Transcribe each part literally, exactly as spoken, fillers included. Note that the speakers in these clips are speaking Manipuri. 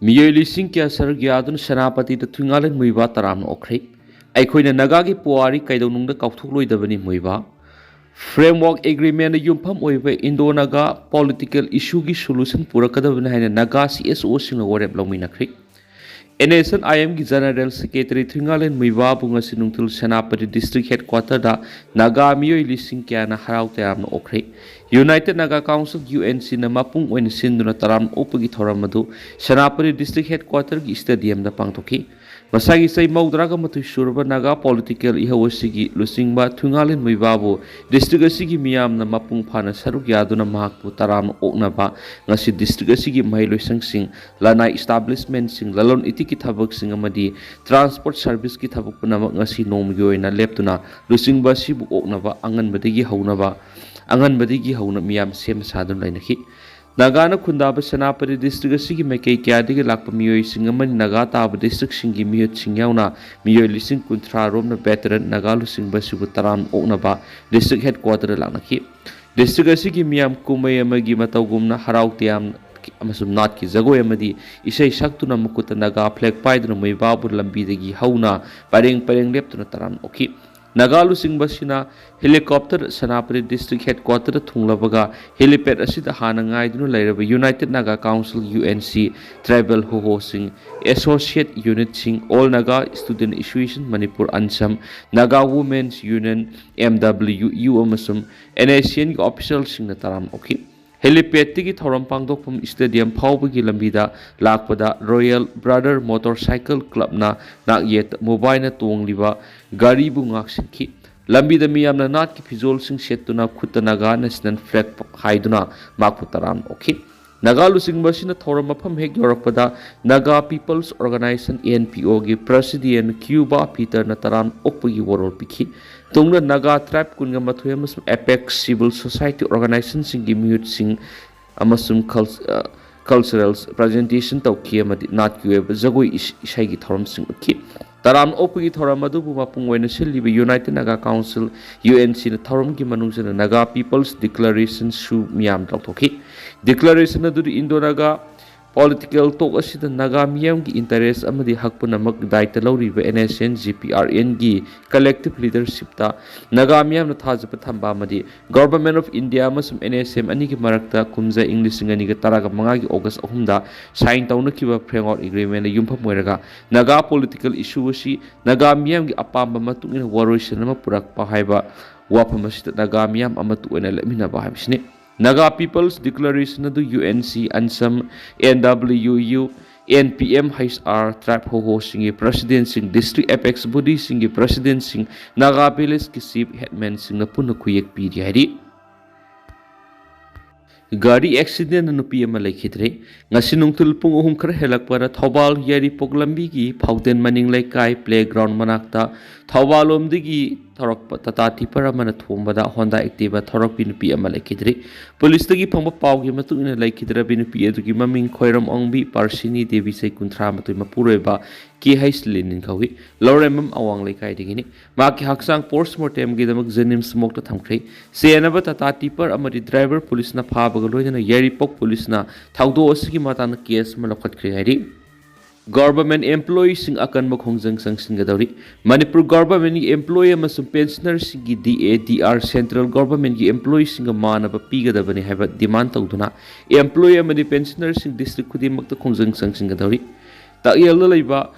ꯃꯤꯑꯣꯏ ꯂꯤꯁꯤꯡ ꯀꯌꯥ ꯁꯔꯨꯛ ꯌꯥꯗꯨꯅ ꯁꯦꯅꯥꯄꯇꯤꯗ ꯊꯨꯡꯒꯥꯂꯦꯟ ꯃꯨꯏꯕꯥ ꯇꯔꯥꯝꯅ ꯑꯣꯛꯈ꯭ꯔꯦ꯫ ꯑꯩꯈꯣꯏꯅ ꯅꯥꯒꯥꯒꯤ ꯄꯨꯋꯥꯔꯤ ꯀꯩꯗꯧꯅꯨꯡꯗ ꯀꯥꯎꯊꯣꯛꯂꯣꯏꯗꯕꯅꯤ ꯃꯨꯏꯕꯥ꯫ Framework Agreementꯅ ꯌꯨꯝꯐꯝ ꯑꯣꯏꯕ Indo-Naga political issueꯒꯤ solution ꯄꯨꯔꯛꯀꯗꯕꯅꯤ ꯍꯥꯏꯅ ꯅꯥꯒꯥ CSOꯁꯤꯡꯅ ꯋꯥꯔꯦꯞ ꯂꯧꯃꯤꯟꯅꯈ꯭ꯔꯦ꯫ NSCN-IMꯒꯤ General Secretary ꯊꯨꯡꯒꯥꯂꯦꯟ ꯃꯨꯏꯕꯥꯕꯨ ꯉꯁꯤ ꯅꯨꯡꯊꯤꯜ ꯁꯦꯅꯥꯄꯇꯤ District Headquarterꯗ ꯅꯥꯒꯥ ꯃꯤꯑꯣꯏ ꯂꯤꯁꯤꯡ ꯀꯌꯥꯅ ꯍꯔꯥꯎ ꯇꯌꯥꯝꯅ ꯑꯣꯛꯈ꯭ꯔꯦ꯫ United Naga Council, UNCꯅ ꯃꯄꯨꯡ ꯑꯣꯏꯅ ꯁꯤꯟꯗꯨꯅ ꯇꯔꯥꯝꯅ ꯑꯣꯛꯄꯒꯤ ꯊꯧꯔꯝ ꯑꯗꯨ ꯁꯦꯅꯥꯄꯇꯤ District Headquarterꯒꯤ stadiumꯗ ꯄꯥꯡꯊꯣꯛꯈꯤ꯫ ꯃꯁꯥꯒꯤ ꯆꯍꯤ ꯃꯧꯗ꯭ꯔꯥꯒ ꯃꯥꯊꯣꯏ ꯁꯨꯔꯕ ꯅꯥꯒꯥ political ꯏꯍꯧ ꯑꯁꯤꯒꯤ ꯂꯨꯆꯤꯡꯕ ꯊꯨꯡꯒꯥꯂꯦꯟ ꯃꯨꯏꯕꯥꯕꯨ district ꯑꯁꯤꯒꯤ ꯃꯤꯌꯥꯝꯅ ꯃꯄꯨꯡ ꯐꯥꯅ ꯁꯔꯨꯛ ꯌꯥꯗꯨꯅ ꯃꯍꯥꯛꯄꯨ ꯇꯔꯥꯝꯅ ꯑꯣꯛꯅꯕ ꯉꯁꯤ district ꯑꯁꯤꯒꯤ ꯃꯍꯩꯂꯣꯏꯁꯪꯁꯤꯡ, ꯂꯅꯥꯏ establishmentꯁꯤꯡ, ꯂꯂꯣꯟ ꯏꯇꯤꯛꯀꯤ ꯊꯕꯛꯁꯤꯡ ꯑꯃꯗꯤ transport serviceꯀꯤ ꯊꯕꯛ ꯄꯨꯝꯅꯃꯛ ꯉꯁꯤ ꯅꯣꯡꯃꯒꯤ ꯑꯣꯏꯅ ꯂꯦꯞꯇꯨꯅ ꯂꯨꯆꯤꯡꯕ ꯑꯁꯤꯕꯨ ꯑꯣꯛꯅꯕ ꯑꯉꯟꯕꯗꯒꯤ ꯍꯧꯅꯕ, ꯑꯉꯟꯕꯗꯒꯤ ꯍꯧꯅ ꯃꯤꯌꯥꯝ ꯁꯦꯝ ꯁꯥꯗꯨꯅ ꯂꯩꯅꯈꯤ꯫ ꯅꯥꯒꯥꯅ ꯈꯨꯟꯗꯥꯕ ꯁꯦꯅꯥꯄꯇꯤ district ꯑꯁꯤꯒꯤ ꯃꯥꯏꯀꯩ ꯀꯌꯥꯗꯒꯤ ꯂꯥꯛꯄ ꯃꯤꯑꯣꯏꯁꯤꯡ ꯑꯃꯗꯤ ꯅꯥꯒꯥ ꯇꯥꯕ districtꯁꯤꯡꯒꯤ ꯃꯤꯍꯨꯠꯁꯤꯡ ꯌꯥꯎꯅ ꯃꯤꯑꯣꯏ ꯂꯤꯁꯤꯡ ꯀꯨꯟꯊ꯭ꯔꯥ ꯔꯣꯝꯅ veteran ꯅꯥꯒꯥ ꯂꯨꯆꯤꯡꯕ ꯑꯁꯤꯕꯨ ꯇꯔꯥꯝꯅ ꯑꯣꯛꯅꯕ district headquarterꯗ ꯂꯥꯛꯅꯈꯤ꯫ District ꯑꯁꯤꯒꯤ ꯃꯤꯌꯥꯝ ꯀꯨꯝꯍꯩ ꯑꯃꯒꯤ ꯃꯇꯧꯒꯨꯝꯅ ꯍꯔꯥꯎ ꯇꯌꯥꯝ ꯑꯃꯁꯨꯡ ꯅꯥꯠꯀꯤ ꯖꯒꯣꯏ ꯑꯃꯗꯤ ꯏꯁꯩ ꯁꯛꯇꯨꯅ ꯃꯈꯨꯠꯇ ꯅꯥꯒꯥ flag ꯄꯥꯏꯗꯨꯅ ꯃꯨꯏꯕꯥꯕꯨ ꯂꯝꯕꯤꯗꯒꯤ ꯍꯧꯅ ꯄꯔꯦꯡ ꯄꯔꯦꯡ ꯂꯦꯞꯇꯨꯅ ꯇꯔꯥꯝꯅ ꯑꯣꯛꯈꯤ꯫ Naga ꯂꯨꯆꯤꯡꯕꯁꯤꯅ helicopter Senapati district headquarterꯗ ꯊꯨꯡꯂꯕꯒ helipad ꯑꯁꯤꯗ ꯍꯥꯟꯅ ꯉꯥꯏꯗꯨꯅ ꯂꯩꯔꯕ United Naga Council, UNC, tribal hohoꯁꯤꯡ, associate unitꯁꯤꯡ, All Naga Student Association Manipur, ANSAM, Naga Women's Union, MWU, ꯑꯃꯁꯨꯡ NSCNꯒꯤ officialꯁꯤꯡꯅ ꯇꯔꯥꯝꯅ ꯑꯣꯛꯈꯤ꯫ Helipadꯇꯒꯤ ꯊꯧꯔꯝ ꯄꯥꯡꯊꯣꯛꯐꯝ stadium ꯐꯥꯎꯕꯒꯤ ꯂꯝꯕꯤꯗ ꯂꯥꯛꯄꯗ Royal Brother Motorcycle Clubꯅ ꯅꯥꯛꯌꯦꯠꯇ ꯃꯨꯕꯥꯏꯅ ꯇꯣꯡꯂꯤꯕ ꯒꯥꯔꯤꯕꯨ ꯉꯥꯛꯁꯤꯟꯈꯤ꯫ ꯂꯝꯕꯤꯗ ꯃꯤꯌꯥꯝꯅ ꯅꯥꯠꯀꯤ ꯐꯤꯖꯣꯜꯁꯤꯡ ꯁꯦꯠꯇꯨꯅ ꯈꯨꯠꯇ Naga National Flag ꯍꯥꯏꯗꯨꯅ ꯃꯍꯥꯛꯄꯨ ꯇꯔꯥꯝꯅ ꯑꯣꯛꯈꯤ꯫ ꯅꯥꯒꯥ ꯂꯨꯆꯤꯡꯕ ꯑꯁꯤꯅ ꯊꯧꯔꯝ ꯃꯐꯝ ꯍꯦꯛ ꯌꯧꯔꯛꯄꯗ Naga People's Organization, NPOꯒꯤ President ꯀ꯭ꯌꯨꯕꯥ ꯄꯤꯇꯔꯅ ꯇꯔꯥꯝꯅ ꯑꯣꯛꯄꯒꯤ ꯋꯥꯔꯣꯜ ꯄꯤꯈꯤ꯫ ꯇꯨꯡꯗ Naga Tribe ꯀꯨꯟꯒ ꯃꯥꯊꯣꯏ ꯑꯃꯁꯨꯡ Apex Civil Society Organizationꯁꯤꯡꯒꯤ ꯃꯤꯍꯨꯠꯁꯤꯡ ꯑꯃꯁꯨꯡ cul-, ꯑ, cultural presentation ꯇꯧꯈꯤ ꯑꯃꯗꯤ ꯅꯥꯠꯀꯤ ꯑꯣꯏꯕ ꯖꯒꯣꯏ ꯏꯁ-, ꯏꯁꯩꯒꯤ ꯊꯧꯔꯝꯁꯤꯡ ꯎꯠꯈꯤ꯫ ꯇꯔꯥꯝꯅ ꯑꯣꯛꯄꯒꯤ ꯊꯧꯔꯝ ꯑꯗꯨꯕꯨ ꯃꯄꯨꯡ ꯑꯣꯏꯅ ꯁꯤꯜꯂꯤꯕ United Naga Council, U N C ꯅ ꯊꯧꯔꯝꯒꯤ ꯃꯅꯨꯡ ꯆꯟꯅ Naga People's Declaration ꯁꯨ ꯃꯤꯌꯥꯝꯗ ꯂꯥꯎꯊꯣꯛꯈꯤ꯫ Declaration ꯑꯗꯨꯗꯤ Indo-Naga political talk ꯑꯁꯤꯗ ꯅꯥꯒꯥ ꯃꯤꯌꯥꯝꯒꯤ interest ꯑꯃꯗꯤ ꯍꯛ ꯄꯨꯝꯅꯃꯛ ꯗꯥꯏꯇ ꯂꯧꯔꯤꯕ N S N G P R N ꯒꯤ collective leadership ꯇ ꯅꯥꯒꯥ ꯃꯤꯌꯥꯝꯅ ꯊꯥꯖꯕ ꯊꯝꯕ ꯑꯃꯗꯤ Government of India ꯑꯃꯁꯨꯡ N S M ꯑꯅꯤꯒꯤ ꯃꯔꯛꯇ ꯀꯨꯝꯖꯥ ꯏꯪ ꯂꯤꯁꯤꯡ ꯑꯅꯤꯒ ꯇꯔꯥꯃꯉꯥꯒꯤ August ꯑꯍꯨꯝꯗ sign ꯇꯧꯅꯈꯤꯕ framework agreement ꯅ ꯌꯨꯝꯐꯝ ꯑꯣꯏꯔꯒ ꯅꯥꯒꯥ political issue ꯑꯁꯤ ꯅꯥꯒꯥ ꯃꯤꯌꯥꯝꯒꯤ ꯑꯄꯥꯝꯕ ꯃꯇꯨꯡ ꯏꯟꯅ ꯋꯥꯔꯣꯏꯁꯤꯟ ꯑꯃ ꯄꯨꯔꯛꯄ ꯍꯥꯏꯕ ꯋꯥꯐꯝ ꯑꯁꯤꯗ ꯅꯥꯒꯥ ꯃꯤꯌꯥꯝ ꯑꯃꯠꯇ ꯑꯣꯏꯅ ꯂꯦꯞꯃꯤꯟꯅꯕ ꯍꯥꯏꯕꯁꯤꯅꯤ꯫ Naga People's Declaration ꯑꯗꯨ U N C, ANSAM, N W U, N P M H R, tribe hohoꯁꯤꯡꯒꯤ president ꯁꯤꯡ, district apex body ꯁꯤꯡꯒꯤ president ꯁꯤꯡ, Naga village ꯀꯤ chief headman ꯁꯤꯡꯅ ꯄꯨꯟꯅ ꯈꯨꯌꯦꯛ ꯄꯤꯔꯤ ꯍꯥꯏꯔꯤ꯫ ꯒꯥꯔꯤ accident ꯅ ꯅꯨꯄꯤ ꯑꯃ ꯂꯩꯈꯤꯗ꯭ꯔꯦ꯫ ꯉꯁꯤ ꯅꯨꯡꯊꯤꯜ ꯄꯨꯡ ꯑꯍꯨꯝ ꯈꯔ ꯍꯦꯜꯂꯛꯄꯗ ꯊꯧꯕꯥꯜ ꯌꯥꯏꯔꯤꯄꯣꯛ ꯂꯝꯕꯤꯒꯤ ꯐꯥꯎꯗꯦꯟ ꯃꯅꯤꯡ ꯂꯩꯀꯥꯏ playground ꯃꯅꯥꯛꯇ ꯊꯧꯕꯥꯜ ꯂꯣꯝꯗꯒꯤ ꯊꯧꯔꯛꯄ Tata Tipper ꯑꯃꯅ ꯊꯣꯝꯕꯗ Honda Activa ꯊꯧꯔꯛꯄꯤ ꯅꯨꯄꯤ ꯑꯃ ꯂꯩꯈꯤꯗ꯭ꯔꯦ꯫ ꯄꯨꯂꯤꯁꯇꯒꯤ ꯐꯪꯕ ꯄꯥꯎꯒꯤ ꯃꯇꯨꯡ ꯏꯟꯅ ꯂꯩꯈꯤꯗ꯭ꯔꯕꯤ ꯅꯨꯄꯤ ꯑꯗꯨꯒꯤ ꯃꯃꯤꯡ ꯈꯣꯏꯔꯝ ꯑꯣꯡꯕꯤ ꯄꯥꯔꯁꯤꯅꯤ ꯗꯦꯕꯤ, ꯆꯍꯤ ꯀꯨꯟꯊ꯭ꯔꯥ ꯃꯥꯊꯣꯏ, ꯃꯄꯨꯔꯣꯏꯕ ꯀꯦ ꯍꯩꯁ ꯂꯦꯅꯤꯟ ꯀꯧꯏ꯫ ꯂꯧꯔꯦꯝꯕꯝ ꯑꯋꯥꯡ ꯂꯩꯀꯥꯏꯗꯒꯤꯅꯤ꯫ ꯃꯍꯥꯛꯀꯤ ꯍꯛꯆꯥꯡ post mortem ꯒꯤꯗꯃꯛ JNIMS morgue ꯇ ꯊꯝꯈ꯭ꯔꯦ꯫ ꯆꯦꯟꯅꯕ Tata Tipper ꯑꯃꯗꯤ driver ꯄꯨꯂꯤꯁꯅ ꯐꯥꯕꯒ ꯂꯣꯏꯅꯅ ꯌꯥꯏꯔꯤꯄꯣꯛ ꯄꯨꯂꯤꯁꯅ ꯊꯧꯗꯣꯛ ꯑꯁꯤꯒꯤ ꯃꯇꯥꯡꯗ case ꯑꯃ ꯂꯧꯈꯠꯈ꯭ꯔꯦ ꯍꯥꯏꯔꯤ꯫ Government employee ꯁꯤꯡ ꯑꯀꯟꯕ ꯈꯣꯡꯖꯪ ꯆꯪꯁꯤꯟꯒꯗꯧꯔꯤ꯫ ꯃꯅꯤꯄꯨꯔ government ꯀꯤ employee ꯑꯃꯁꯨꯡ pensioner ꯁꯤꯡꯒꯤ D A D R central government ꯀꯤ employee ꯁꯤꯡꯒ ꯃꯥꯟꯅꯕ ꯄꯤꯒꯗꯕꯅꯤ ꯍꯥꯏꯕ demand ꯇꯧꯗꯨꯅ employee ꯑꯃꯗꯤ pensioner ꯁꯤꯡ district ꯈꯨꯗꯤꯡꯃꯛꯇ ꯈꯣꯡꯖꯪ ꯆꯪꯁꯤꯟꯒꯗꯧꯔꯤ꯫ ꯇꯥꯛꯌꯦꯜꯗ ꯂꯩꯕ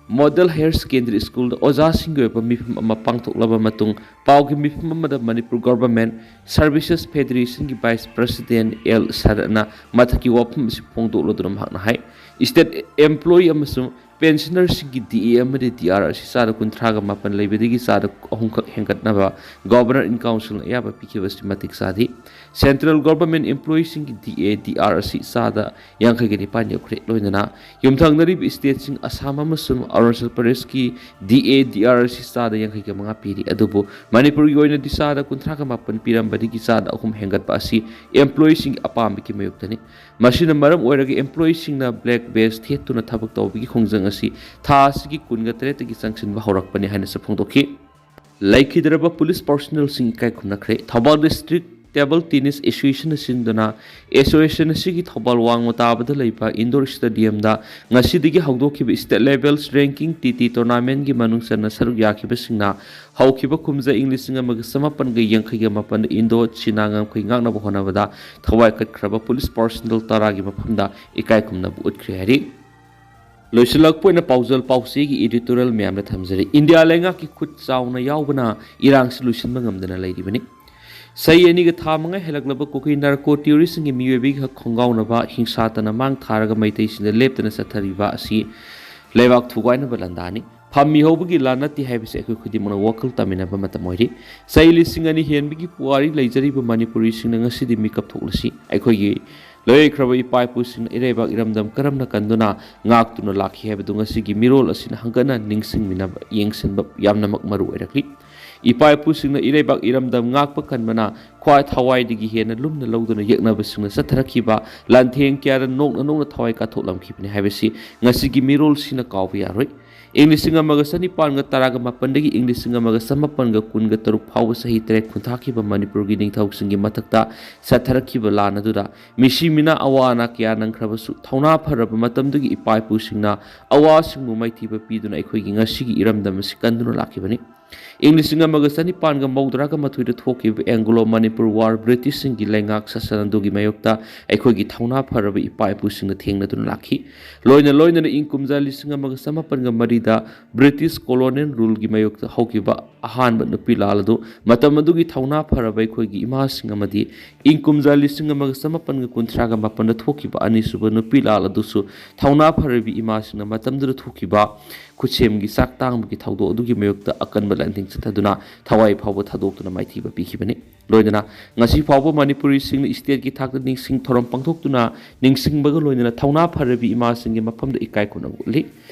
Model Higher Secondary School ꯗ ꯑꯣꯖꯥꯁꯤꯡꯒꯤ ꯑꯣꯏꯕ ꯃꯤꯐꯝ ꯑꯃ ꯄꯥꯡꯊꯣꯛꯂꯕ ꯃꯇꯨꯡ, ꯄꯥꯎꯒꯤ ꯃꯤꯐꯝ ꯑꯃꯗ ꯃꯅꯤꯄꯨꯔ Government Services Federation ꯒꯤ Vice President ꯑꯦꯜ ꯁꯔꯠꯅ ꯃꯊꯛꯀꯤ ꯋꯥꯐꯝ ꯑꯁꯤ ꯐꯣꯡꯗꯣꯛꯂꯗꯨꯅ ꯃꯍꯥꯛꯅ ꯍꯥꯏ, state employee ꯑꯃꯁꯨꯡ pensioner ꯁꯤꯡꯒꯤ D A ꯑꯃꯗꯤ D R ꯑꯁꯤ ꯆꯥꯗ ꯀꯨꯟꯊ꯭ꯔꯥꯒ ꯃꯥꯄꯟ ꯂꯩꯕꯗꯒꯤ ꯆꯥꯗ ꯑꯍꯨꯝꯈꯛ ꯍꯦꯟꯒꯠꯅꯕ Governor in Council ꯅ ꯑꯌꯥꯕ ꯄꯤꯈꯤꯕ ꯑꯁꯤ ꯃꯇꯤꯛ ꯆꯥꯗꯦ꯫ Central Government employee ꯁꯤꯡꯒꯤ D A D R ꯑꯁꯤ ꯆꯥꯗ ꯌꯥꯡꯈꯩꯒ ꯅꯤꯄꯥꯟ ꯌꯧꯈ꯭ꯔꯦ꯫ ꯂꯣꯏꯅꯅ ꯌꯨꯝꯊꯪꯅꯔꯤꯕ state ꯁꯤꯡ ꯑꯁꯥꯝ ꯑꯃꯁꯨꯡ ꯑꯔꯨꯅꯥꯆꯜ ꯄ꯭ꯔꯗꯦꯁꯀꯤ D A D R ꯑꯁꯤ ꯆꯥꯗ ꯌꯥꯡꯈꯩꯒ ꯃꯉꯥ ꯄꯤꯔꯤ꯫ ꯑꯗꯨꯕꯨ ꯃꯅꯤꯄꯨꯔꯒꯤ ꯑꯣꯏꯅꯗꯤ ꯆꯥꯗ ꯀꯨꯟꯊ꯭ꯔꯥꯒ ꯃꯥꯄꯟ ꯄꯤꯔꯝꯕꯗꯒꯤ ꯆꯥꯗ ꯑꯍꯨꯝ ꯍꯦꯟꯒꯠꯄ ꯑꯁꯤ employee ꯁꯤꯡꯒꯤ ꯑꯄꯥꯝꯕꯒꯤ ꯃꯥꯌꯣꯛꯇꯅꯤ꯫ ꯃꯁꯤꯅ ꯃꯔꯝ ꯑꯣꯏꯔꯒ employeeꯁꯤꯡꯅ black badge ꯊꯦꯠꯇꯨꯅ ꯊꯕꯛ ꯇꯧꯕꯒꯤ ꯈꯣꯡꯖꯪ ꯑꯁꯤ ꯊꯥ ꯑꯁꯤꯒꯤ ꯀꯨꯟꯒ ꯇꯔꯦꯠꯇꯒꯤ ꯆꯪꯁꯤꯟꯕ ꯍꯧꯔꯛꯄꯅꯤ ꯍꯥꯏꯅꯁꯨ ꯐꯣꯡꯗꯣꯛꯈꯤ꯫ ꯂꯩꯈꯤꯗ꯭ꯔꯕ police personnelꯁꯤꯡ ꯏꯀꯥꯏ ꯈꯨꯝꯅꯈ꯭ꯔꯦ꯫ ꯊꯧꯕꯥꯜ District Table Tennis Associationꯅ ꯁꯤꯟꯗꯨꯅ association ꯑꯁꯤꯒꯤ ꯊꯧꯕꯥꯜ ꯋꯥꯡꯃ ꯇꯥꯕꯗ ꯂꯩꯕ indoor stadiumꯗ ꯉꯁꯤꯗꯒꯤ ꯍꯧꯗꯣꯛꯈꯤꯕ state levels ranking TT tournamentꯀꯤ ꯃꯅꯨꯡ ꯆꯟꯅ ꯁꯔꯨꯛ ꯌꯥꯈꯤꯕꯁꯤꯡꯅ ꯍꯧꯈꯤꯕ ꯀꯨꯝꯖꯥ ꯏꯪ ꯂꯤꯁꯤꯡ ꯑꯃꯒ ꯆꯃꯥꯄꯟꯒ ꯌꯥꯡꯈꯩꯒ ꯃꯥꯄꯟꯗ indoor ꯁꯤꯅꯥ ꯉꯝꯈꯩ ꯉꯥꯛꯅꯕ ꯍꯣꯠꯅꯕꯗ ꯊꯋꯥꯏ ꯀꯠꯈ꯭ꯔꯕ police personnel ꯇꯔꯥꯒꯤ ꯃꯐꯝꯗ ꯏꯀꯥꯏ ꯈꯨꯝꯅꯕ ꯎꯠꯈ꯭ꯔꯦ ꯍꯥꯏꯔꯤ꯫ ꯂꯣꯏꯁꯤꯜꯂꯛꯄ ꯑꯣꯏꯅ ꯄꯥꯎꯖꯦꯜ ꯄꯥꯎꯆꯦꯒꯤ editorial ꯃꯌꯥꯝꯗ ꯊꯝꯖꯔꯤ꯫ ꯏꯟꯗꯤꯌꯥ ꯂꯩꯉꯥꯛꯀꯤ ꯈꯨꯠ ꯆꯥꯎꯅ ꯌꯥꯎꯕꯅ ꯏꯔꯥꯡꯁꯤ ꯂꯣꯏꯁꯤꯟꯕ ꯉꯝꯗꯅ ꯂꯩꯔꯤꯕꯅꯤ꯫ ꯆꯍꯤ ꯑꯅꯤꯒ ꯊꯥ ꯃꯉꯥ ꯍꯦꯜꯂꯛꯂꯕ ꯀꯨꯀꯤ narco terroristꯁꯤꯡꯒꯤ ꯃꯤꯑꯣꯏꯕꯒꯤ ꯍꯛ ꯈꯣꯡꯒꯥꯎꯅꯕ ꯍꯤꯡꯁꯥꯇꯅ ꯃꯥꯡ ꯊꯥꯔꯒ ꯃꯩꯇꯩꯁꯤꯡꯗ ꯂꯦꯞꯇꯅ ꯆꯠꯊꯔꯤꯕ ꯑꯁꯤ ꯂꯩꯕꯥꯛ ꯊꯨꯒꯥꯏꯅꯕ ꯂꯥꯟꯗꯥꯅꯤ꯫ ꯐꯝꯃꯤ ꯍꯧꯕꯒꯤ ꯂꯥꯟ ꯅꯠꯇꯦ ꯍꯥꯏꯕꯁꯤ ꯑꯩꯈꯣꯏ ꯈꯨꯗꯤꯡꯃꯛꯅ ꯋꯥꯈꯜ ꯇꯥꯃꯤꯟꯅꯕ ꯃꯇꯝ ꯑꯣꯏꯔꯤ꯫ ꯆꯍꯤ ꯂꯤꯁꯤꯡ ꯑꯅꯤ ꯍꯦꯟꯕꯒꯤ ꯄꯨꯋꯥꯔꯤ ꯂꯩꯖꯔꯤꯕ ꯃꯅꯤꯄꯨꯔꯤꯁꯤꯡꯅ ꯉꯁꯤꯗꯤ ꯃꯤꯀꯞ ꯊꯣꯛꯂꯁꯤ꯫ ꯑꯩꯈꯣꯏꯒꯤ ꯂꯣꯏꯈ꯭ꯔꯕ ꯏꯄꯥ ꯏꯄꯨꯁꯤꯡꯅ ꯏꯔꯩꯕꯥꯛ ꯏꯔꯝꯗꯝ ꯀꯔꯝꯅ ꯀꯟꯗꯨꯅ ꯉꯥꯛꯇꯨꯅ ꯂꯥꯛꯈꯤ ꯍꯥꯏꯕꯗꯨ ꯉꯁꯤꯒꯤ ꯃꯤꯔꯣꯜ ꯑꯁꯤꯅ ꯍꯪꯒꯠꯅ ꯅꯤꯡꯁꯤꯡꯃꯤꯟꯅꯕ, ꯌꯦꯡꯁꯤꯟꯕ ꯌꯥꯝꯅꯃꯛ ꯃꯔꯨ ꯑꯣꯏꯔꯛꯂꯤ꯫ ꯏꯄꯥ ꯏꯄꯨꯁꯤꯡꯅ ꯏꯔꯩꯕꯥꯛ ꯏꯔꯝꯗꯝ ꯉꯥꯛꯄ ꯀꯟꯕꯅ ꯈ꯭ꯋꯥꯏ ꯊꯋꯥꯏꯗꯒꯤ ꯍꯦꯟꯅ ꯂꯨꯝꯅ ꯂꯧꯗꯨꯅ ꯌꯦꯛꯅꯕꯁꯤꯡꯅ ꯆꯠꯊꯔꯛꯈꯤꯕ ꯂꯥꯟꯊꯦꯡ ꯀꯌꯥꯗ ꯅꯣꯛꯅ ꯅꯣꯛꯅ ꯊꯋꯥꯏ ꯀꯠꯊꯣꯛꯂꯝꯈꯤꯕꯅꯤ ꯍꯥꯏꯕꯁꯤ ꯉꯁꯤꯒꯤ ꯃꯤꯔꯣꯜꯁꯤꯅ ꯀꯥꯎꯕ ꯌꯥꯔꯣꯏ꯫ ꯏꯪ ꯂꯤꯁꯤꯡ ꯑꯃꯒ ꯆꯅꯤꯄꯥꯟꯒ ꯇꯔꯥꯒ ꯃꯥꯄꯟꯗꯒꯤ ꯏꯪ ꯂꯤꯁꯤꯡ ꯑꯃꯒ ꯆꯃꯥꯄꯟꯒ ꯀꯨꯟꯒ ꯇꯔꯨꯛ ꯐꯥꯎꯕ ꯆꯍꯤ ꯇꯔꯦꯠ ꯈꯨꯟꯊꯥꯈꯤꯕ ꯃꯅꯤꯄꯨꯔꯒꯤ ꯅꯤꯡꯊꯧꯁꯤꯡꯒꯤ ꯃꯊꯛꯇ ꯆꯠꯊꯔꯛꯈꯤꯕ ꯂꯥꯟ ꯑꯗꯨꯗ ꯃꯤꯁꯤ ꯃꯤꯅꯥ ꯑꯋꯥ ꯑꯅꯥ ꯀꯌꯥ ꯅꯪꯈ꯭ꯔꯕꯁꯨ, ꯊꯧꯅꯥ ꯐꯔꯕ ꯃꯇꯝꯗꯨꯒꯤ ꯏꯄꯥ ꯏꯄꯨꯁꯤꯡꯅ ꯑꯋꯥꯁꯤꯡꯕꯨ ꯃꯥꯏꯊꯤꯕ ꯄꯤꯗꯨꯅ ꯑꯩꯈꯣꯏꯒꯤ ꯉꯁꯤꯒꯤ ꯏꯔꯝꯗꯝ ꯑꯁꯤ ꯀꯟꯗꯨꯅ ꯂꯥꯛꯈꯤꯕꯅꯤ꯫ ꯏꯪ ꯂꯤꯁꯤꯡ ꯑꯃꯒ ꯆꯅꯤꯄꯥꯟꯒ ꯃꯧꯗ꯭ꯔꯥꯒ ꯃꯥꯊꯣꯏꯗ ꯊꯣꯛꯈꯤꯕ Anglo Manipur War, ꯕ꯭ꯔꯤꯇꯤꯁꯁꯤꯡꯒꯤ ꯂꯩꯉꯥꯛ ꯁꯥꯁꯟ ꯑꯗꯨꯒꯤ ꯃꯥꯌꯣꯛꯇ ꯑꯩꯈꯣꯏꯒꯤ ꯊꯧꯅꯥ ꯐꯔꯕ ꯏꯄꯥ ꯏꯄꯨꯁꯤꯡꯅ ꯊꯦꯡꯅꯗꯨꯅ ꯂꯥꯛꯈꯤ꯫ ꯂꯣꯏꯅ ꯂꯣꯏꯅꯅ ꯏꯪ ꯀꯨꯝꯖꯥ ꯂꯤꯁꯤꯡ ꯑꯃꯒ ꯆꯃꯥꯄꯟꯒ ꯃꯔꯤꯗ ꯕ꯭ꯔꯤꯇꯤꯁ colonial ruleꯒꯤ ꯃꯥꯌꯣꯛꯇ ꯍꯧꯈꯤꯕ ꯑꯍꯥꯟꯕ ꯅꯨꯄꯤ ꯂꯥꯜ ꯑꯗꯨ ꯃꯇꯝ ꯑꯗꯨꯒꯤ ꯊꯧꯅꯥ ꯐꯔꯕ ꯑꯩꯈꯣꯏꯒꯤ ꯏꯃꯥꯁꯤꯡ ꯑꯃꯗꯤ ꯏꯪ ꯀꯨꯝꯖꯥ ꯂꯤꯁꯤꯡ ꯑꯃꯒ ꯆꯃꯥꯄꯟꯒ ꯀꯨꯟꯊ꯭ꯔꯥꯒ ꯃꯥꯄꯟꯗ ꯊꯣꯛꯈꯤꯕ ꯑꯅꯤꯁꯨꯕ ꯅꯨꯄꯤ ꯂꯥꯜ ꯑꯗꯨꯁꯨ ꯊꯧꯅꯥ ꯐꯔꯕꯤ ꯏꯃꯥꯁꯤꯡꯅ ꯃꯇꯝꯗꯨꯗ ꯊꯣꯛꯈꯤꯕ ꯈꯨꯠꯁꯦꯝꯒꯤ ꯆꯥꯛ ꯇꯥꯡꯕꯒꯤ ꯊꯧꯗꯣꯛ ꯑꯗꯨꯒꯤ ꯃꯥꯌꯣꯛꯇ ꯑꯀꯟꯕ ꯂꯥꯟꯊꯦꯡ ꯆꯠꯊꯗꯨꯅ ꯊꯋꯥꯏ ꯐꯥꯎꯕ ꯊꯥꯗꯣꯛꯇꯨꯅ ꯃꯥꯏꯊꯤꯕ ꯄꯤꯈꯤꯕꯅꯤ꯫ ꯂꯣꯏꯅꯅ ꯉꯁꯤ ꯐꯥꯎꯕ ꯃꯅꯤꯄꯨꯔꯤꯁꯤꯡꯅ stateꯀꯤ ꯊꯥꯛꯇ ꯅꯤꯡꯁꯤꯡ ꯊꯧꯔꯝ ꯄꯥꯡꯊꯣꯛꯇꯨꯅ ꯅꯤꯡꯁꯤꯡꯕꯒ ꯂꯣꯏꯅꯅ ꯊꯧꯅꯥ ꯐꯔꯕꯤ ꯏꯃꯥꯁꯤꯡꯒꯤ ꯃꯐꯝꯗ ꯏꯀꯥꯏ ꯈꯨꯝꯅꯕ ꯎꯠꯂꯤ꯫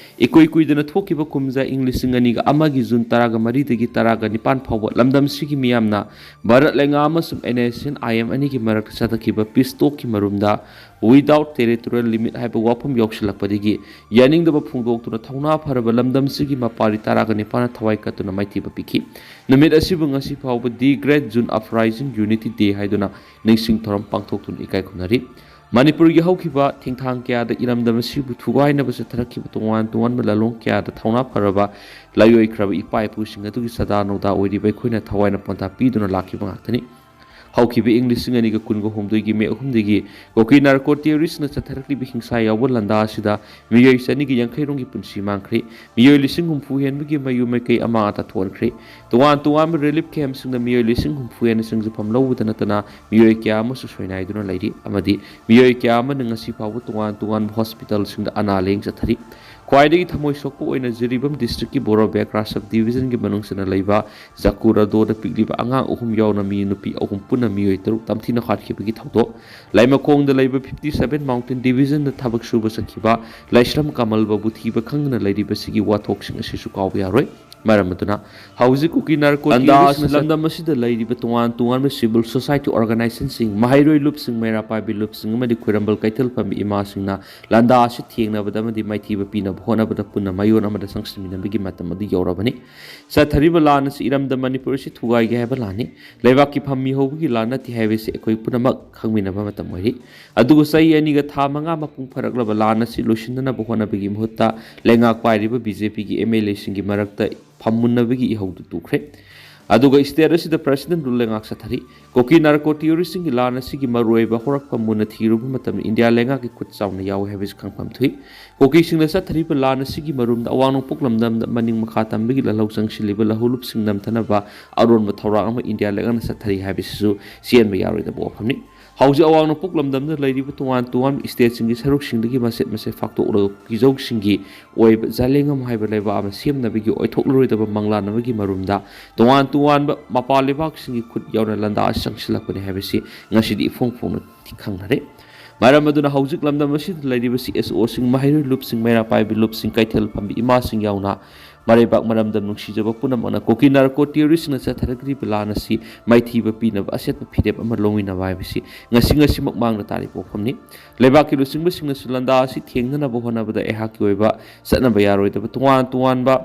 ꯏꯀꯨꯏ ꯀꯨꯏꯗꯅ ꯊꯣꯛꯈꯤꯕ ꯀꯨꯝꯖꯥ ꯏꯪ ꯂꯤꯁꯤꯡ ꯑꯅꯤꯒ ꯑꯃꯒꯤ ꯖꯨꯟ ꯇꯔꯥꯒ ꯃꯔꯤꯗꯒꯤ ꯇꯔꯥꯒ ꯅꯤꯄꯥꯟ ꯐꯥꯎꯕ ꯂꯝꯗꯝꯁꯤꯒꯤ ꯃꯤꯌꯥꯝꯅ ꯚꯥꯔꯠ ꯂꯩꯉꯥꯛ ꯑꯃꯁꯨꯡ NSCN IM ꯑꯅꯤꯒꯤ ꯃꯔꯛꯇ ꯆꯠꯊꯈꯤꯕ peace talkꯀꯤ ꯃꯔꯨꯝꯗ Without Territorial Limit ꯍꯥꯏꯕ ꯋꯥꯐꯝ ꯌꯥꯎꯁꯤꯜꯂꯛꯄꯗꯒꯤ ꯌꯥꯅꯤꯡꯗꯕ ꯐꯣꯡꯗꯣꯛꯇꯨꯅ ꯊꯧꯅꯥ ꯐꯔꯕ ꯂꯝꯗꯝꯁꯤꯒꯤ ꯃꯄꯥꯔꯤ ꯇꯔꯥꯒ ꯅꯤꯄꯥꯟꯅ ꯊꯋꯥꯏ ꯀꯠꯇꯨꯅ ꯃꯥꯏꯊꯤꯕ ꯄꯤꯈꯤ꯫ ꯅꯨꯃꯤꯠ ꯑꯁꯤꯕꯨ ꯉꯁꯤ ꯐꯥꯎꯕ The Great June Uprising Unity Day ꯍꯥꯏꯗꯨꯅ ꯅꯤꯡꯁꯤꯡ ꯊꯧꯔꯝ ꯄꯥꯡꯊꯣꯛꯇꯨꯅ ꯏꯀꯥꯏ ꯈꯨꯝꯅꯔꯤ꯫ ꯃꯅꯤꯄꯨꯔꯒꯤ ꯍꯧꯈꯤꯕ ꯊꯦꯡꯊꯥꯡ ꯀꯌꯥꯗ ꯏꯔꯝꯗꯝ ꯑꯁꯤꯕꯨ ꯊꯨꯒꯥꯏꯅꯕ ꯆꯠꯊꯔꯛꯈꯤꯕ ꯇꯣꯉꯥꯟ ꯇꯣꯉꯥꯟꯕ ꯂꯥꯂꯣꯡ ꯀꯌꯥꯗ ꯊꯧꯅꯥ ꯐꯔꯕ ꯂꯥꯏꯑꯣꯏꯈ꯭ꯔꯕ ꯏꯄꯥ ꯏꯄꯨꯁꯤꯡ ꯑꯗꯨꯒꯤ ꯁꯗꯥ ꯅꯧꯗꯥ ꯑꯣꯏꯔꯤꯕ ꯑꯩꯈꯣꯏꯅ ꯊꯋꯥꯏꯅ ꯄꯣꯟꯊꯥ ꯄꯤꯗꯨꯅ ꯂꯥꯛꯈꯤꯕ ꯉꯥꯛꯇꯅꯤ꯫ ꯍꯧꯈꯤꯕ ꯏꯪ ꯂꯤꯁꯤꯡ ꯑꯅꯤꯒ ꯀꯨꯟꯒ ꯍꯨꯝꯗꯣꯏꯒꯤ ꯃꯦ ꯑꯍꯨꯝꯗꯒꯤ ꯀꯨꯀꯤ ꯅꯥꯔꯀꯣ ꯇꯦꯔꯣꯔꯤꯁꯅ ꯆꯠꯊꯔꯛꯂꯤꯕ ꯍꯤꯡꯁꯥ ꯌꯥꯎꯕ ꯂꯥꯟꯗꯥ ꯑꯁꯤꯗ ꯃꯤꯑꯣꯏ ꯆꯅꯤꯒꯤ ꯌꯥꯡꯈꯩ ꯔꯣꯝꯒꯤ ꯄꯨꯟꯁꯤ ꯃꯥꯡꯈ꯭ꯔꯦ꯫ ꯃꯤꯑꯣꯏ ꯂꯤꯁꯤꯡ ꯍꯨꯝꯐꯨ ꯍꯦꯟꯕꯒꯤ ꯃꯌꯨꯝ ꯃꯩꯀꯩ ꯑꯃꯥꯡ ꯑꯇꯥ ꯊꯣꯛꯍꯟꯈ꯭ꯔꯦ꯫ ꯇꯣꯉꯥꯟ ꯇꯣꯉꯥꯟꯕ ꯔꯤꯂꯤꯐ ꯀꯦꯝꯞꯁꯤꯡꯗ ꯃꯤꯑꯣꯏ ꯂꯤꯁꯤꯡ ꯍꯨꯝꯐꯨ ꯍꯦꯟꯅ ꯆꯪꯖꯐꯝ ꯂꯧꯕꯗ ꯅꯠꯇꯅ ꯃꯤꯑꯣꯏ ꯀꯌꯥ ꯑꯃꯁꯨ ꯁꯣꯏꯅꯥꯏꯗꯨꯅ ꯂꯩꯔꯤ ꯑꯃꯗꯤ ꯃꯤꯑꯣꯏ ꯀꯌꯥ ꯑꯃꯅ ꯉꯁꯤ ꯐꯥꯎꯕ ꯇꯣꯉꯥꯟ ꯇꯣꯉꯥꯟꯕ ꯍꯣꯁꯄꯤꯇꯥꯜꯁꯤꯡꯗ ꯑꯅꯥ ꯂꯥꯌꯦꯡ ꯆꯠꯊꯔꯤ꯫ ꯈ꯭ꯋꯥꯏꯗꯒꯤ ꯊꯃꯣꯏ ꯁꯣꯛꯄ ꯑꯣꯏꯅ ꯖꯤꯔꯤꯕꯥꯝ ꯗꯤꯁꯇ꯭ꯔꯤꯛꯀꯤ ꯕꯣꯔꯣ ꯕꯦꯀ꯭ꯔꯥ ꯁꯕ ꯗꯤꯕꯤꯖꯟꯒꯤ ꯃꯅꯨꯡ ꯆꯟꯅ ꯂꯩꯕ ꯖꯀꯨꯔꯥꯗꯣꯗ ꯄꯤꯛꯂꯤꯕ ꯑꯉꯥꯡ ꯑꯍꯨꯝ ꯌꯥꯎꯅ ꯃꯤ ꯅꯨꯄꯤ ꯑꯍꯨꯝ ꯄꯨꯟꯅ ꯃꯤꯑꯣꯏ ꯇꯔꯨꯛ ꯇꯝꯊꯤꯅ ꯍꯥꯠꯈꯤꯕꯒꯤ ꯊꯧꯗꯣꯛ, ꯂꯥꯏꯃꯈꯣꯡꯗ ꯂꯩꯕ fifty seven Mountain Divisionꯗ ꯊꯕꯛ ꯁꯨꯕ ꯆꯠꯈꯤꯕ ꯂꯥꯏꯁ꯭ꯔꯝ ꯀꯃꯜꯕꯕꯨ ꯊꯤꯕ ꯈꯪꯗꯅ ꯂꯩꯔꯤꯕꯁꯤꯒꯤ ꯋꯥꯊꯣꯛꯁꯤꯡ ꯑꯁꯤꯁꯨ ꯀꯥꯎꯕ ꯌꯥꯔꯣꯏ꯫ ꯃꯔꯝ ꯑꯗꯨꯅ ꯍꯧꯖꯤꯛ ꯀꯨꯀꯤ ꯅꯥꯔꯀꯣ ꯂꯥꯟꯗꯥ ꯇꯦꯔꯣꯔꯤꯁꯅ ꯑꯁꯤ ꯂꯝꯗꯝ ꯑꯁꯤꯗ ꯂꯩꯔꯤꯕ ꯇꯣꯉꯥꯟ ꯇꯣꯉꯥꯟꯕ civil society organizationꯁꯤꯡ, ꯃꯍꯩꯔꯣꯏ ꯂꯨꯞꯁꯤꯡ, ꯃꯩꯔꯥ ꯄꯥꯏꯕꯤ ꯂꯨꯞꯁꯤꯡ ꯑꯃꯗꯤ ꯈꯣꯏꯔꯝꯕꯜ ꯀꯩꯊꯦꯜ ꯐꯝꯕꯤ ꯏꯃꯥꯁꯤꯡꯅ ꯂꯥꯟꯗꯥ ꯑꯁꯤ ꯊꯦꯡꯅꯕꯗ ꯑꯃꯗꯤ ꯃꯥꯏꯊꯤꯕ ꯄꯤꯅꯕ ꯍꯣꯠꯅꯕꯗ ꯄꯨꯟꯅ ꯃꯥꯏꯑꯣꯟ ꯑꯃꯗ ꯆꯪꯁꯤꯟꯃꯤꯟꯅꯕꯒꯤ ꯃꯇꯝ ꯑꯗꯨ ꯌꯧꯔꯕꯅꯤ꯫ ꯆꯠꯊꯔꯤꯕ ꯂꯥꯟ ꯑꯁꯤ ꯏꯔꯝꯗꯝ ꯃꯅꯤꯄꯨꯔ ꯑꯁꯤ ꯊꯨꯒꯥꯏꯒꯦ ꯍꯥꯏꯕ ꯂꯥꯟꯅꯤ꯫ ꯂꯩꯕꯥꯛꯀꯤ ꯐꯝꯃꯤ ꯍꯧꯕꯒꯤ ꯂꯥꯟ ꯅꯠꯇꯦ ꯍꯥꯏꯕꯁꯤ ꯑꯩꯈꯣꯏ ꯄꯨꯝꯅꯃꯛ ꯈꯪꯃꯤꯟꯅꯕ ꯃꯇꯝ ꯑꯣꯏꯔꯤ꯫ ꯑꯗꯨꯒ ꯆꯍꯤ ꯑꯅꯤꯒ ꯊꯥ ꯃꯉꯥ ꯃꯄꯨꯡ ꯐꯥꯔꯛꯂꯕ ꯂꯥꯟ ꯑꯁꯤ ꯂꯣꯏꯁꯤꯟꯅꯅꯕ ꯍꯣꯠꯅꯕꯒꯤ ꯃꯍꯨꯠꯇ ꯂꯩꯉꯥꯛ ꯄꯥꯏꯔꯤꯕ BJPꯒꯤ MLAꯁꯤꯡꯒꯤ ꯃꯔꯛꯇ ꯐꯝꯃꯨꯟꯅꯕꯒꯤ ꯏꯍꯧꯗꯨ ꯇꯨꯈ꯭ꯔꯦ꯫ ꯑꯗꯨꯒ state ꯑꯁꯤꯗ president rule ꯂꯩꯉꯥꯛ ꯆꯠꯊꯔꯤ꯫ ꯀꯨꯀꯤ ꯅꯥꯔꯀꯣ ꯇꯦꯔꯣꯔꯤꯁꯁꯤꯡꯒꯤ ꯂꯥꯟ ꯑꯁꯤꯒꯤ ꯃꯔꯨꯑꯣꯏꯕ ꯍꯧꯔꯛꯐꯝ ꯃꯨꯟꯅ ꯊꯤꯔꯨꯕ ꯃꯇꯝꯗ ꯏꯟꯗꯤꯌꯥ ꯂꯩꯉꯥꯛꯀꯤ ꯈꯨꯠ ꯆꯥꯎꯅ ꯌꯥꯎꯏ ꯍꯥꯏꯕꯁꯤ ꯈꯪꯐꯝ ꯊꯣꯛꯏ꯫ ꯀꯨꯀꯤꯁꯤꯡꯅ ꯆꯠꯊꯔꯤꯕ ꯂꯥꯟ ꯑꯁꯤꯒꯤ ꯃꯔꯨꯝꯗ ꯑꯋꯥꯡ ꯅꯣꯡꯄꯣꯛ ꯂꯝꯗꯝꯗ ꯃꯅꯤꯡ ꯃꯈꯥ ꯇꯝꯕꯒꯤ ꯂꯥꯜꯍꯧ ꯆꯪꯁꯤꯜꯂꯤꯕ ꯂꯧꯍꯧꯂꯨꯞꯁꯤꯡ ꯅꯝꯊꯅꯕ ꯑꯔꯣꯟꯕ ꯊꯧꯔꯥꯡ ꯑꯃ ꯏꯟꯗꯤꯌꯥ ꯂꯩꯉꯥꯛꯅ ꯆꯠꯊꯔꯤ ꯍꯥꯏꯕꯁꯤꯁꯨ ꯆꯦꯟꯕ ꯌꯥꯔꯣꯏꯗꯕ ꯋꯥꯐꯝꯅꯤ꯫ ꯍꯧꯖꯤꯛ ꯑꯋꯥꯡ ꯅꯣꯡꯄꯣꯛ ꯂꯝꯗꯝꯗ ꯂꯩꯔꯤꯕ ꯇꯣꯉꯥꯟ ꯇꯣꯉꯥꯟꯕ stateꯁꯤꯡꯒꯤ ꯁꯔꯨꯛꯁꯤꯡꯗꯒꯤ ꯃꯆꯦꯠ ꯃꯆꯦꯠ ꯐꯥꯛꯇꯣꯛꯂꯒ ꯀꯨꯀꯤꯖꯧꯁꯤꯡꯒꯤ ꯑꯣꯏꯕ ꯖꯥꯂꯦꯡꯉꯝ ꯍꯥꯏꯕ ꯂꯩꯕꯥꯛ ꯑꯃ ꯁꯦꯝꯅꯕꯒꯤ ꯑꯣꯏꯊꯣꯛꯂꯔꯣꯏꯗꯕ ꯃꯪꯂꯥꯟ ꯑꯃꯒꯤ ꯃꯔꯨꯝꯗ ꯇꯣꯉꯥꯟ ꯇꯣꯉꯥꯟꯕ ꯃꯄꯥꯟ ꯂꯩꯕꯥꯛꯁꯤꯡꯒꯤ ꯈꯨꯠ ꯌꯥꯎꯅ ꯂꯥꯟꯗꯥ ꯑꯁꯤ ꯆꯪꯁꯤꯜꯂꯛꯄꯅꯤ ꯍꯥꯏꯕꯁꯤ ꯉꯁꯤꯗꯤ ꯏꯐꯣꯡ ꯐꯣꯡꯅ ꯈꯪꯅꯔꯦ꯫ ꯃꯔꯝ ꯑꯗꯨꯅ ꯍꯧꯖꯤꯛ ꯂꯝꯗꯝ ꯑꯁꯤꯗ ꯂꯩꯔꯤꯕ CSOꯁꯤꯡ, ꯃꯍꯩꯔꯣꯏ ꯂꯨꯞꯁꯤꯡ, ꯃꯩꯔꯥ ꯄꯥꯏꯕꯤ ꯂꯨꯞꯁꯤꯡ, ꯀꯩꯊꯦꯜ ꯐꯝꯕꯤ ꯏꯃꯥꯁꯤꯡ ꯌꯥꯎꯅ ꯃꯔꯩꯕꯥꯛ ꯃꯔꯝꯗꯝ ꯅꯨꯡꯁꯤꯖꯕ ꯄꯨꯝꯅꯃꯛꯅ ꯀꯨꯀꯤ ꯅꯥꯔꯀꯣ ꯇꯦꯔꯣꯔꯤꯁꯁꯤꯡꯅ ꯆꯠꯊꯔꯛꯂꯤꯕ ꯂꯥꯟ ꯑꯁꯤ ꯃꯥꯏꯊꯤꯕ ꯄꯤꯅꯕ ꯑꯁꯦꯠꯄ ꯐꯤꯔꯦꯞ ꯑꯃ ꯂꯧꯃꯤꯟꯅꯕ ꯍꯥꯏꯕꯁꯤ ꯉꯁꯤ ꯉꯁꯤꯃꯛ ꯃꯥꯡꯗ ꯇꯥꯔꯤꯕ ꯋꯥꯐꯝꯅꯤ꯫ ꯂꯩꯕꯥꯛꯀꯤ ꯂꯨꯆꯤꯡꯕꯁꯤꯡꯅꯁꯨ ꯂꯥꯟꯗꯥ ꯑꯁꯤ ꯊꯦꯡꯅꯅꯕ ꯍꯣꯠꯅꯕꯗ ꯑꯩꯍꯥꯛꯀꯤ ꯑꯣꯏꯕ ꯆꯠꯅꯕ ꯌꯥꯔꯣꯏꯗꯕ ꯇꯣꯉꯥꯟ ꯇꯣꯉꯥꯟꯕ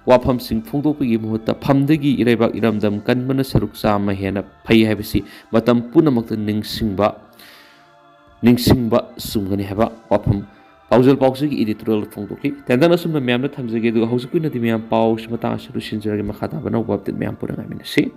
ꯋꯥꯐꯝꯁꯤꯡ ꯐꯣꯡꯗꯣꯛꯄꯒꯤ ꯃꯍꯨꯠꯇ ꯐꯝꯗꯒꯤ ꯏꯔꯩꯕꯥꯛ ꯏꯔꯝꯗꯝ ꯀꯟꯕꯅ ꯁꯔꯨꯛ ꯆꯥꯝꯃ ꯍꯦꯟꯅ ꯐꯩ ꯍꯥꯏꯕꯁꯤ ꯃꯇꯝ ꯄꯨꯝꯅꯃꯛꯇ ꯅꯤꯡꯁꯤꯡꯕ ꯅꯤꯡꯁꯤꯡꯕ ꯆꯨꯝꯒꯅꯤ ꯍꯥꯏꯕ ꯋꯥꯐꯝ ꯄꯥꯎꯖꯦꯜ ꯄꯥꯎꯆꯦꯒꯤ editorial ꯐꯣꯡꯗꯣꯛꯈꯤ꯫ ꯇꯦꯟꯇꯛꯅ ꯑꯁꯨꯝꯅ ꯃꯌꯥꯝꯗ ꯊꯝꯖꯒꯦ, ꯑꯗꯨꯒ ꯍꯧꯖꯤꯛꯀꯤ ꯑꯣꯏꯅꯗꯤ ꯃꯌꯥꯝ ꯄꯥꯎꯁꯤ ꯃꯇꯥꯡ ꯑꯁꯤꯗ ꯂꯣꯏꯁꯤꯟꯖꯔꯒꯦ꯫ ꯃꯈꯥ ꯇꯥꯕ ꯑꯅꯧꯕ update ꯃꯌꯥꯝ ꯄꯨꯟꯅ ꯉꯥꯏꯃꯤꯟꯅꯁꯤ꯫